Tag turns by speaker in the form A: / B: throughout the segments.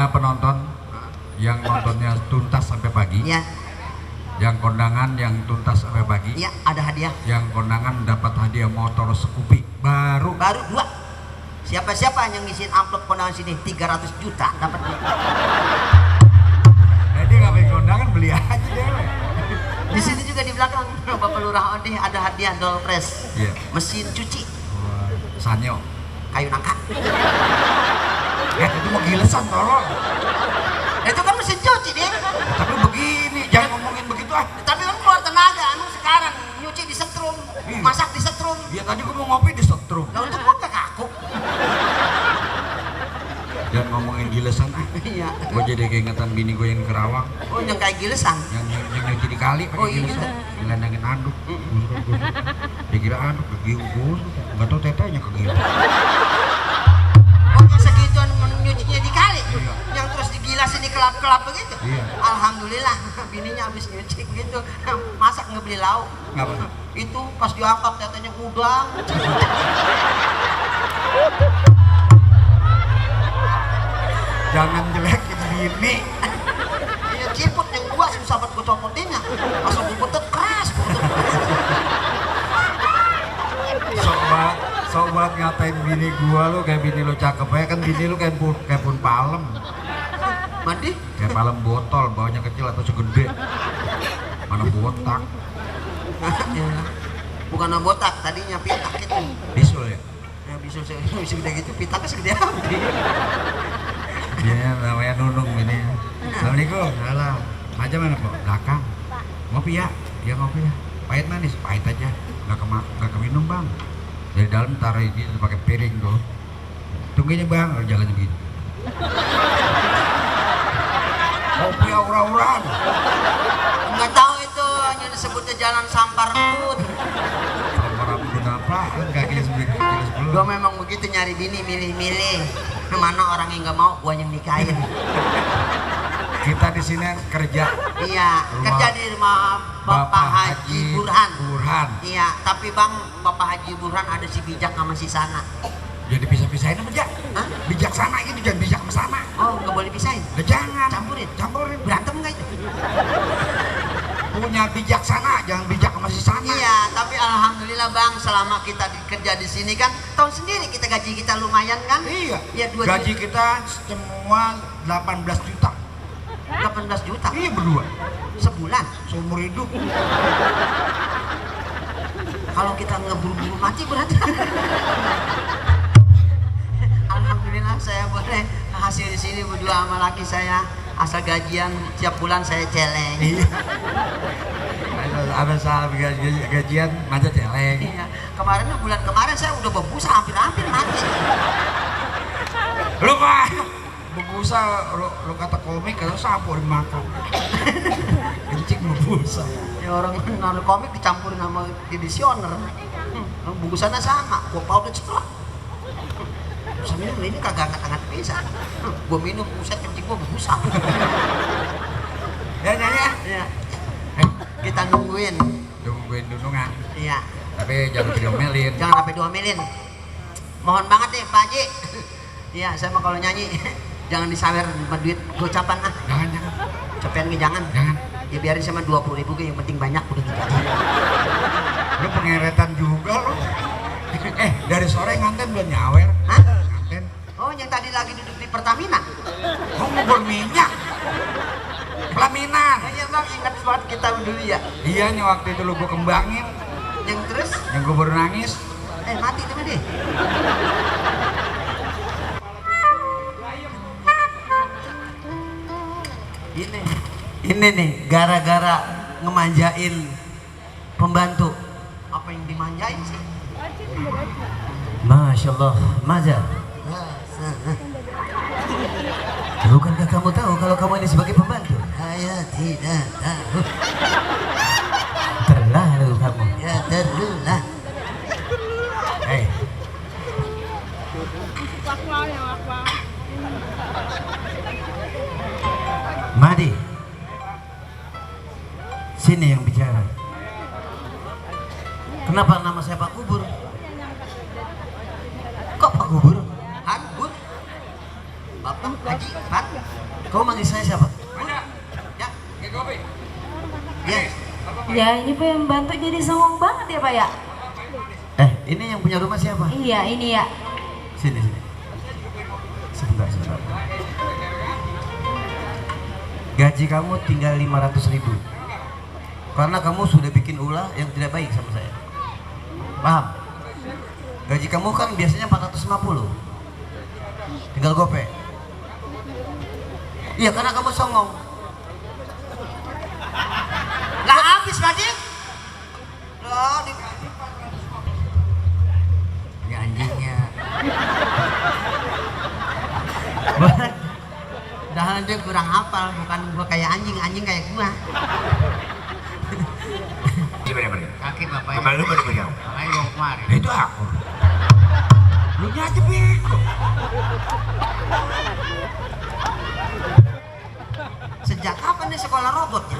A: Mana penonton yang nontonnya tuntas sampai pagi?
B: Ya.
A: Yang kondangan yang tuntas sampai pagi?
B: Iya, ada hadiah.
A: Yang kondangan dapat hadiah motor Scoopy baru
B: 2. Siapa-siapa yang ngisiin amplop kondangan sini 300 juta dapat.
A: Nah, dia nggak pengen kondangan, beli aja deh.
B: Di sini juga di belakang Bapak Lurah Ode ada hadiah doll press.
A: Iya.
B: Mesin cuci
A: Sanyo.
B: kayu nangka.
A: Itu mau gilesan tolong.
B: Itu kan mesin cuci dia.
A: Tapi begini, jangan ngomongin begitu ah.
B: Tapi kan keluar tenaga, sekarang nyuci di setrum,
A: Iya.
B: masak di setrum.
A: Ya tadi gua mau ngopi di setrum.
B: Nah untuk gua gak kaku.
A: Jangan ngomongin gilesan ah.
B: Iya.
A: Gua jadi keingetan bini gue yang Kerawang.
B: Oh yang kayak gilesan.
A: Yang nyuci di kali pakai
B: Oh, iya.
A: gilesan. Ngelandangin anduk. Dikira anduk kegius. Enggak tahu tetenya kegius.
B: Oh yang segituan nyucinya di kali.
A: Iya.
B: Yang terus digilasin di kelap-kelap begitu.
A: Iya.
B: Alhamdulillah bininya habis nyuci gitu. Masak nggak beli lauk.
A: Ngapa?
B: Itu pas diangkat katanya udang.
A: Jangan jelekin bini.
B: Iya ciput yang gua susah banget gua copotinnya. Masuk butut keras.
A: Sobat ngatain bini gua lu kayak bini lu cakep aja kan bini lu kayak pun palem.
B: Mandi?
A: Kayak palem botol, bawahnya kecil atau segede. Mana botak?
B: Ya. Bukan botak, tadinya pitak gitu.
A: Bisul ya?
B: Ya bisa segede gitu, pitaknya segede apa?
A: Dia namanya Nunung ini. Assalamualaikum. Salam. Aja mana kok? Belakang. Ngopi ya? Ya ngopi ya. Pahit manis, pahit aja. Nggak keminum bang. Dari dalam taruh ini pakai piring tuh. Tungguin bang, harus jalan begini. Kopi aura-auran.
B: Nggak tahu itu hanya disebutnya jalan sampar rambut.
A: Sampar rambut apa? Enggak kira sebelum.
B: Gua memang begitu nyari bini milih-milih. Mana orang yang nggak mau gua yang nikahin.
A: Kita di sini kerja.
B: Iya, kerja di rumah Bapak Haji Burhan. Iya, tapi bang Bapak Haji Burhan ada si bijak sama si sana.
A: Jadi pisah-pisahin apa jak?
B: Hah?
A: Bijaksana gitu, jangan bijak sama sana.
B: Oh, nggak boleh pisahin.
A: Udah jangan.
B: Campurin. Berantem nggak itu?
A: Punya bijaksana, jangan bijak sama si sana.
B: Iya, tapi alhamdulillah bang, selama kita kerja di sini kan, tahu sendiri kita gaji kita lumayan kan?
A: Iya.
B: Iya, 2
A: Gaji
B: juta.
A: kita semua 18 juta.
B: 18 juta.
A: Iya berdua.
B: Sebulan.
A: Seumur hidup.
B: Kalau kita ngeburu-buru mati berarti. Alhamdulillah saya boleh hasil di sini berdua sama laki saya. Asal gajian tiap bulan saya celeng.
A: Iya. Ada salah gajian ngajak celeng.
B: Iya. Bulan kemarin saya udah berbusa hampir mati.
A: Lu mah berbusa, lu kata komik kata sapu di mako. Kencing berbusa.
B: Ya orang naruh komik dicampurin sama edisioner. Bungkusannya sama, gua powder ceplok. Saya minum ini kagak angkat-angkat bisa. Gua minum buset kencing gua berbusa.
A: Ya.
B: Ya. Kita nungguin.
A: Tungguin dudungan.
B: Iya.
A: Tapi jangan diomelin.
B: Jangan sampai diomelin. Mohon banget deh Pak Haji. Iya, saya mah kalau nyanyi jangan disawer sama duit gocapan ah.
A: Jangan.
B: Cepetan ke jangan. Ya biarin sama 20.000 ke yang penting banyak udah gitu aja.
A: Lu pengeretan juga lu. Dari sore nganten belum nyawer.
B: Hah?
A: Nganten.
B: Oh, yang tadi lagi duduk di Pertamina.
A: Mau ngubur minyak. Pelaminan.
B: Iya bang, ingat banget kita dulu ya.
A: Iya nih waktu itu lu gua kembangin.
B: Yang terus?
A: Yang gua baru nangis.
B: Mati teman deh. Ini nih gara-gara ngemanjain pembantu. Apa yang dimanjain sih?
C: Masya Allah, Maza. Bukankah kamu tahu kalau kamu ini sebagai pembantu?
B: Saya tidak tahu.
C: Terlalu kamu.
B: Ya terlulah.
C: Madi, sini yang bicara. Kenapa nama saya Pak Kubur? Kok Pak Kubur?
B: Hanbur. Haji, Pak.
C: Kau manggil saya siapa?
B: Ya,
A: Ini kopi.
B: ya.
D: Ya ini pembantu jadi songong banget ya Pak ya?
C: Ini yang punya rumah siapa?
D: Iya ini ya.
C: Sini. Sebentar. Gaji kamu tinggal 500.000. Karena kamu sudah bikin ulah yang tidak baik sama saya. Paham? Gaji kamu kan biasanya 450. Tinggal gope. Iya, karena kamu songong.
B: Lah habis lagi. Loh, ya anjingnya. Dah dia kurang hafal, bukan gua kayak anjing kayak gua.
A: Gimana?
B: Kaki bapak
A: Kembali lu pada pegang.
B: Makanya gua kemarin.
A: Itu aku. Lu nya aja bego.
B: Sejak kapan nih sekolah robot ya?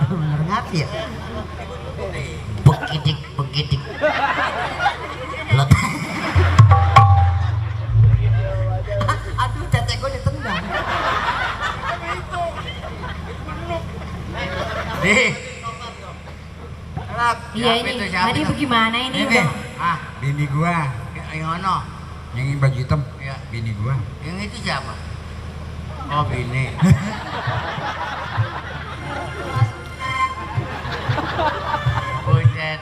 B: Bener ngerti ya? Begidik. Aduh, tetek gue ditendang. Nih.
D: Iya ini. Tadi bagaimana ini udah?
B: Ah,
A: Bini gua
B: yang ono.
A: yang baju hitam.
B: Ya.
A: Bini gua.
B: Yang itu siapa? Oh, bini. Buset.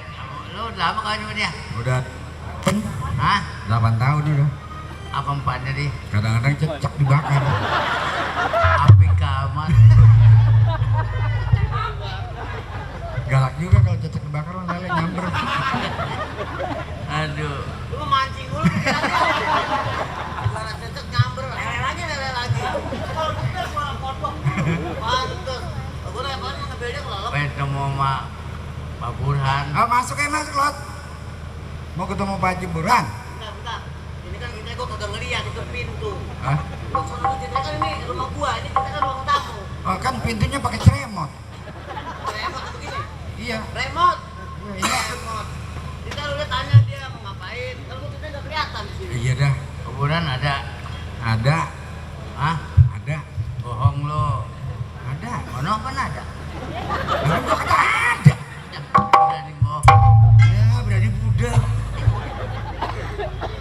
B: Lu udah lama kawin sama dia?
A: Udah
B: Hah?
A: 8 tahun udah.
B: Apa empatnya di?
A: Kadang-kadang cecak dibakar.
B: Api kamar.
A: Galak juga kalau cecak dibakar mah lele nyamber.
B: Aduh. Lu mancing dulu. Kalau cocok nyamber, lele lagi. Kalau bener gua potong. Pantes. Gua lepas ngebelnya kelelep. Ketemu sama Pak Burhan.
A: Oh, masuk Lot. Mau ketemu Pak Haji Burhan?
B: Bentar. Ini kan kita gua kagak ngeliat itu pintu.
A: Hah?
B: Lu sono kita kan ini rumah gua, ini kita kan ruang tamu.
A: Oh, kan pintunya pakai ceremot.
B: Remote atau begini?
A: Iya.
B: Remote.
A: Iya.
B: Remote. Kita udah tanya dia mau ngapain. Kalau kita nggak kelihatan di sini.
A: Iya dah.
B: Kuburan ada.
A: Ada.
B: Hah?
A: Ada.
B: Bohong lo.
A: Ada.
B: Mana kan ada?
A: Orang gua kata ada.
B: Berani bohong.
A: Ya, berani budak.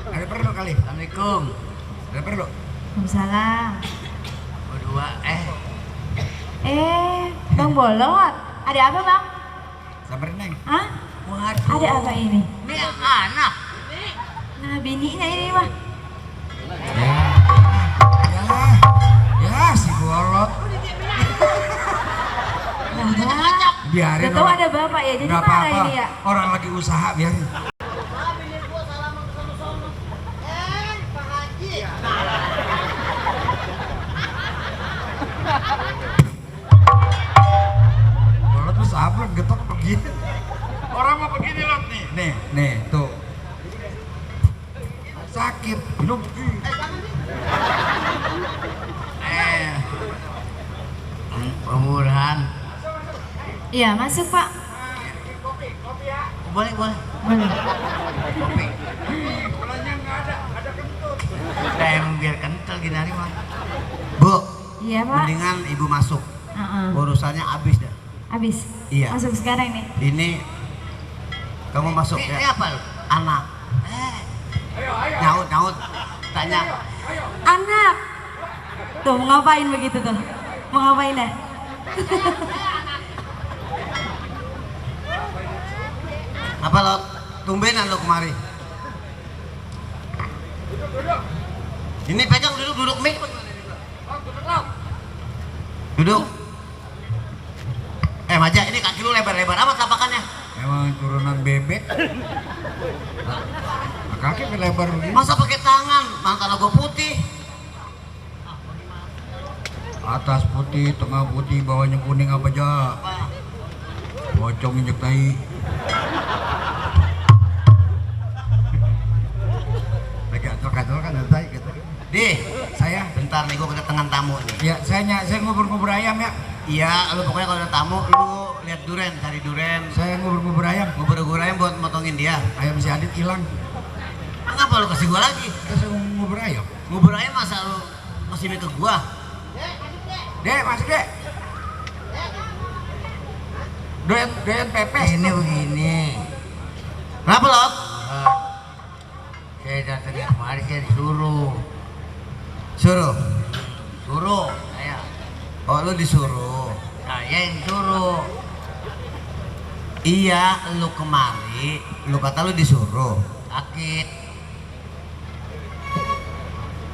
A: Ada perlu kali.
B: Assalamualaikum.
A: Ada perlu.
D: Waalaikumsalam.
B: Berdua
D: Bang Bolot. Ada apa Bang?
A: Samperin Neng.
D: Hah?
B: Waduh.
D: Ada apa ini?
B: Ini anak.
D: Nah bininya ini mah.
A: Ya, si bolot.
D: Nah,
A: Biarin
D: udah tahu
A: orang.
D: ada bapak ya, jadi
A: Nggak
D: marah
A: apa-apa.
D: ini ya.
A: Orang lagi usaha biarin.
B: Pak Haji.
A: Bolot tuh sableng getok begini. Orang mau begini lot nih. Nih, tuh. Sakit. Minum.
B: Pak Burhan.
D: Iya masuk Pak.
B: Boleh.
D: Boleh.
B: Kopi. Udah emang biar kental gini hari mah.
C: Bu,
D: Iya Pak.
C: mendingan ibu masuk. Urusannya habis dah.
D: Habis.
C: Iya.
D: Masuk sekarang nih.
C: Ini kamu masuk
B: Ini
C: ya.
B: apa lu?
C: Anak. Nyaut. Tanya.
D: Anak. Tuh mau ngapain begitu tuh? Mau ngapain dah?
C: Apa lo? Tumbenan lo kemari. Ini pegang duduk Mi. Duduk. Maja, ini kaki lu lebar-lebar amat tapakannya.
A: Emang turunan bebek. Kaki lebar begini.
C: Masa pakai tangan? Mantan logo putih.
A: Atas putih, tengah putih, bawahnya kuning apa aja. Bocong injek tai. Gatel kan ada tai gitu. Saya
C: Bentar nih gua kedatangan tamu nih.
A: ya saya ngubur-ngubur ayam ya.
C: Iya, lu pokoknya kalau ada tamu lu lihat duren, cari duren.
A: Saya ngubur-ngubur ayam.
C: Ngubur-ngubur ayam buat motongin dia.
A: Ayam si Adit hilang.
C: Kenapa lu kasih gua lagi?
A: Terus ngubur ayam.
C: Ngubur aja masa lu kasih ke gua?
A: Dek, masuk dek. Doyan pepes.
B: Ini begini.
C: Kenapa lo?
B: Saya datangnya kemarin saya disuruh.
C: Suruh.
B: Suruh saya.
C: Oh lu disuruh.
B: Saya yang disuruh.
C: Iya, lu kemari, lu kata lu disuruh.
B: Sakit.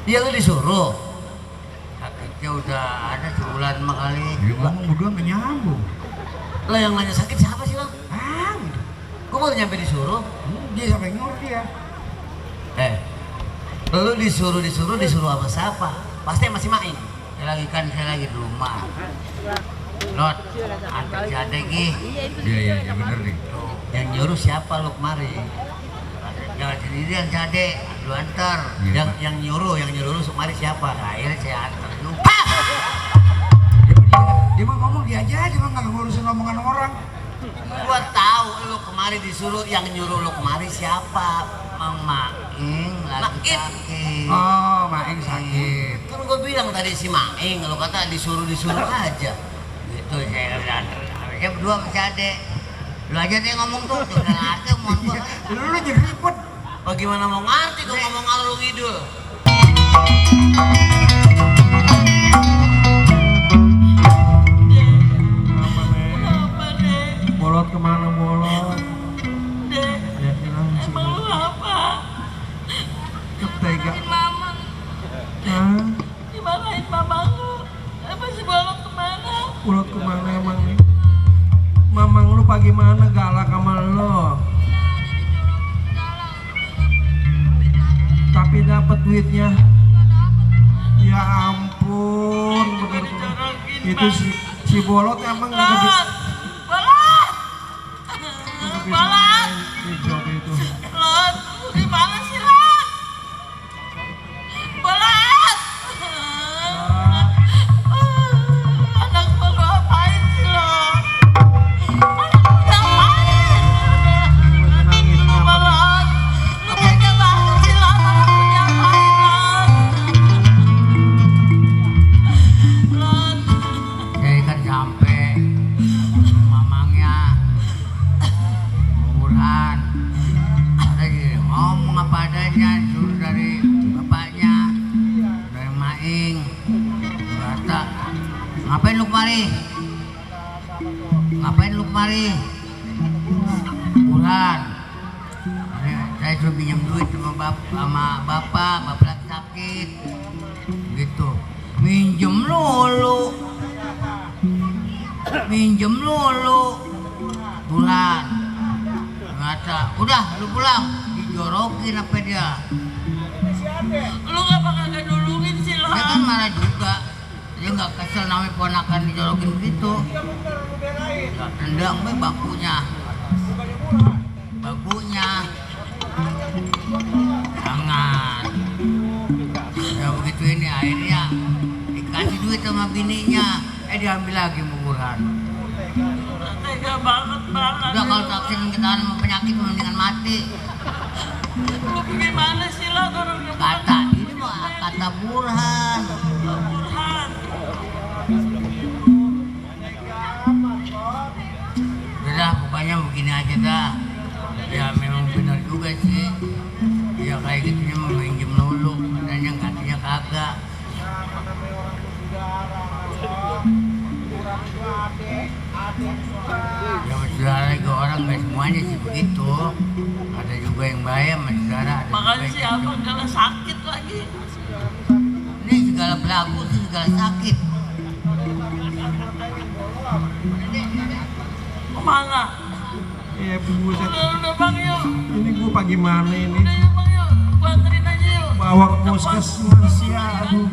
C: Iya lu disuruh.
B: Sakitnya udah ada sebulan mah kali.
A: Dia ngomong berdua nggak nyambung.
C: Lo yang nanya sakit siapa sih lo?
A: Ah,
C: Gua baru nyampe disuruh.
A: dia sampai nyuruh dia.
C: Lu disuruh apa siapa? Pasti masih main.
B: Saya lagi di rumah. Lot, antar si Ade Gi.
A: Iya bener nih.
C: Yang nyuruh siapa lu kemari?
B: Jangan sendirian si Ade, lu antar.
A: Iya,
C: Yang nyuruh lu kemari siapa?
B: Akhirnya saya antar juga.
A: Dia mah ngomong dia aja mah nggak ngurusin omongan orang.
C: Gua tahu lu kemari disuruh, yang nyuruh lu kemari siapa?
B: Mang Maing lagi
C: Maing.
B: sakit.
A: Oh, Maing sakit.
C: Kan gua bilang tadi si Maing, lu kata disuruh aja.
B: Gitu saya antar. Saya berdua sama si Ade. Lu aja deh ngomong tuh, jangan ngerti omongan gua.
A: Lu jadi ribut.
C: Bagaimana mau ngerti gua ngomong alur ngidul?
E: Bolot kemana bolot?
D: Dek,
E: Ya hilang sih.
D: emang lu apa?
E: Ketega.
D: Mamang,
E: Hah?
D: dimarahin mamang lu. Apa si Bolot kemana?
E: Bolot kemana emang nih? Mamang lu pagi mana galak sama lo? Tapi dapat duitnya. Ya ampun, bener
D: Dijorokin,
E: itu si bolot emang nggak gede.
D: Bolot! Bolot!
E: Nggak bisa
D: Bolot!
E: main job itu.
D: Lot, lu di mana sih, Lot? Bolot! Anak gua lu apain sih, Lot? Anak gua diapain?
E: Nangis kenapa?
D: Bolot! Lu tega banget sih, Lot. Anak gua diapain, Lot? Lot!
B: Saya kan sampai mamangnya Burhan. Ada gini, ngomong apa adanya, suruh dari bapaknya, dari Maing. Kata, ngapain lu kemari? Ngapain lu kemari? Burhan. Saya suruh pinjam duit sama bapak lagi sakit. Gitu. Minjem lulu bulan ngata udah lu pulang dijorokin apa dia
D: Lu ngapa kagak nulungin sih, Lot?
B: dia kan marah juga dia nggak kesel namanya ponakan dijorokin gitu nggak tendang be bakunya jangan ya begitu ini akhirnya dikasih duit sama bininya diambil lagi sama Burhan.
D: Tega banget.
B: Udah kalau taksi kita sama penyakit mendingan mati.
D: Lu gimana sih, Lot? Orang udah
B: Kata ini mah kata Burhan.
D: Burhan.
B: Udah pokoknya begini aja dah. Ya memang benar juga sih. Ya kayak gitunya mau minjem dulu, katanya katanya kagak. Ya saudara ke orang nggak semuanya sih begitu. Ada juga yang bayar sama saudara. Ada juga
D: Makanya
B: yang
D: si abang kena sakit lagi.
B: ini segala belagu tuh segala sakit.
D: Kemana?
E: Iya buset.
D: Udah bang yuk.
E: Ini gua pagi mana ini?
D: Udah yuk bang yuk. Gua anterin aja yuk.
E: Bawa ke puskesmas ya. Aduh.